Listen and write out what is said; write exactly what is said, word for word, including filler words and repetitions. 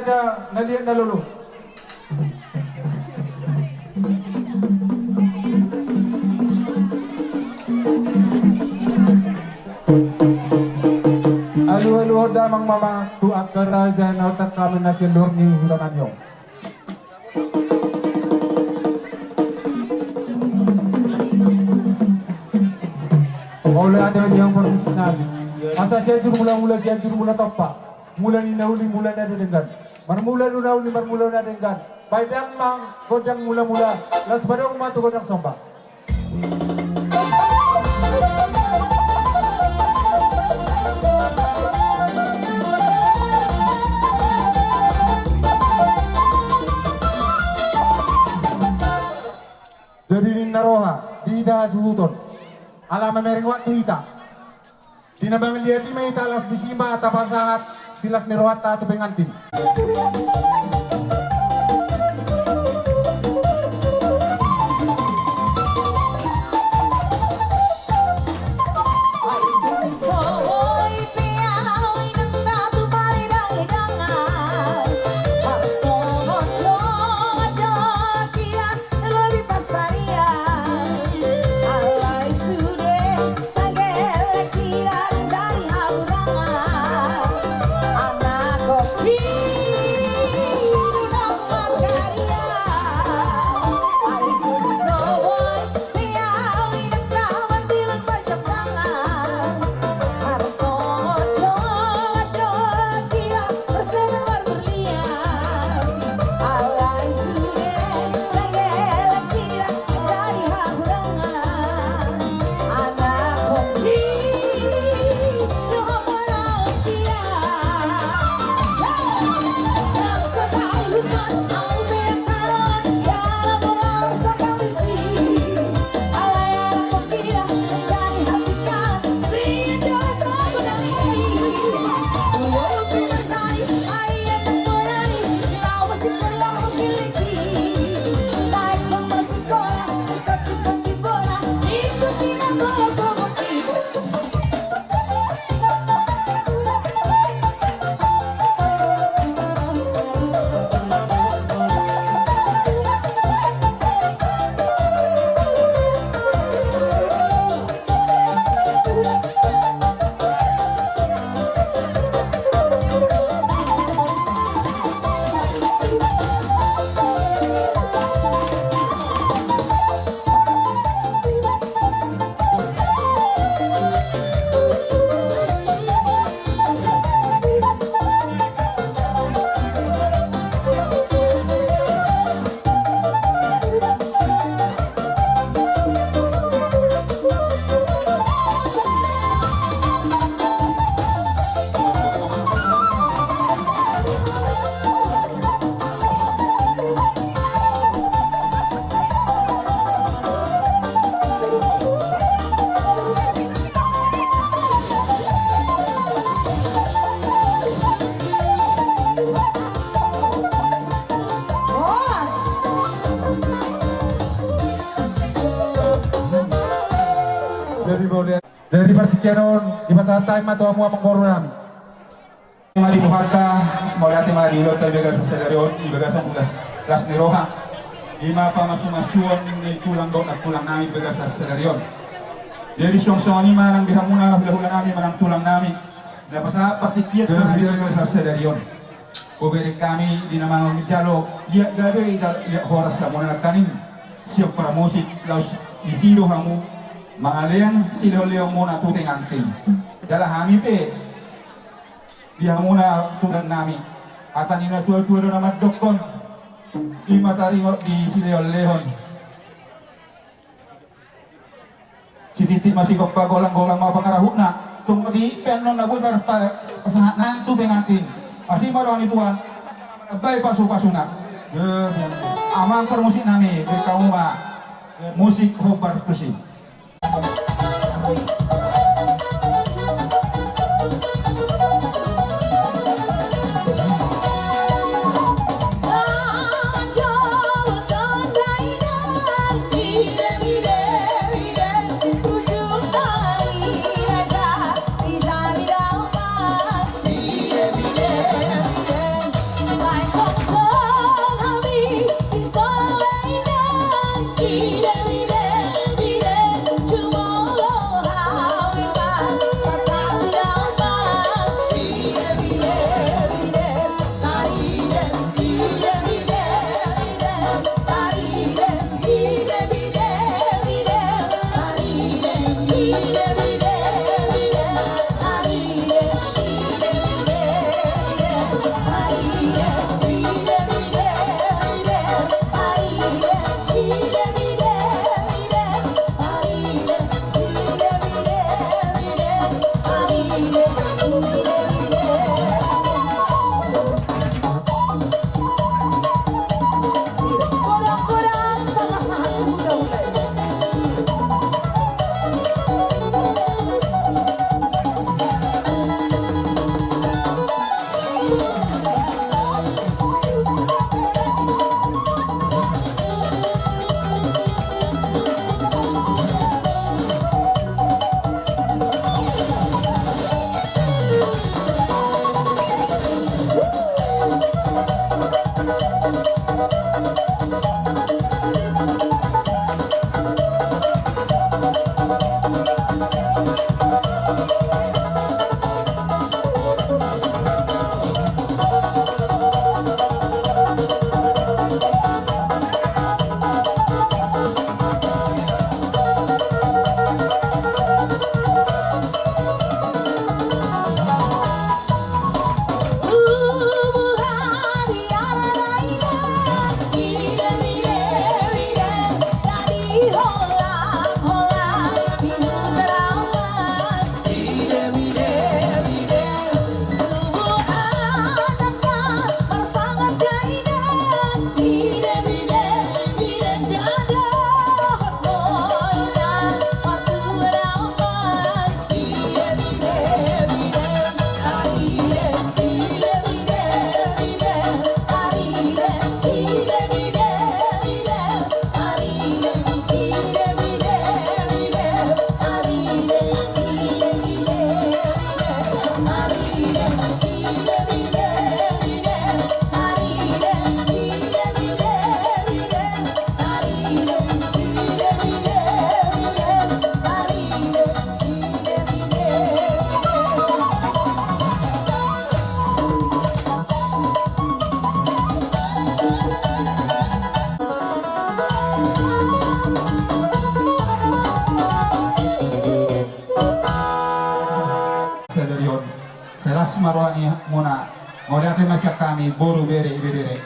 Raja na liat na lolo. Alualuhon damang ma tu angka raja na otak hami na sian luar ni huta nami on. Mauliate ma di hamu parmusik nami. Asa Sianjur Mulamula, Sianjur Mula Tompa. Mula ni na uli, mula na denggan. Marmula do na uli, marmula na denggan. Baen damang gondang mulamula. Laos padomu ma tu gondang somba. Jadi ninna roha di hita hasuhuton, ala mamereng waktu hita. Di na mangaliat i ma hita, laos disi ma tapasahat silas ni rohanta tu pengantin. Jadi, mauliate. Jadi, partingkian on dipasahat hami ma tu hamu amang boru nami. Mauliate ma di Tuhanta, mauliate ma di ulaonta di bagasan sadari on, di bagasan las, las ni roha. I ma pamasumasuon ni tulang dohot nantulang nami di bagasan sadari on. Jadi, suang songon i ma nang di hamuna hulahula nami manang tulang nami na pasahat partingkian di bagasan sadari on. Hubereng hami di na manjalo liat gabe, liat horas hamuna nangkaning sian parmusik, laos disi do hamu mangalean silehonlehonmuna tu pengantin. Jala hami pe di hamuna tulang nami, hata ni natuatua do na mandokkon, i ma taringot di silehonlehon. Sititi ma sigompa, golanggolang ma pangarahutna. Tung di pe annon na boi tarpa, pasahat nang tu pengantin. Asi ma roha ni Tuhan. Bae pasupasuna. Amang parmusik nami, bere hamu ma musik hombar tusi. muna. Mauliate ma sian hami boru, bere, ibebere.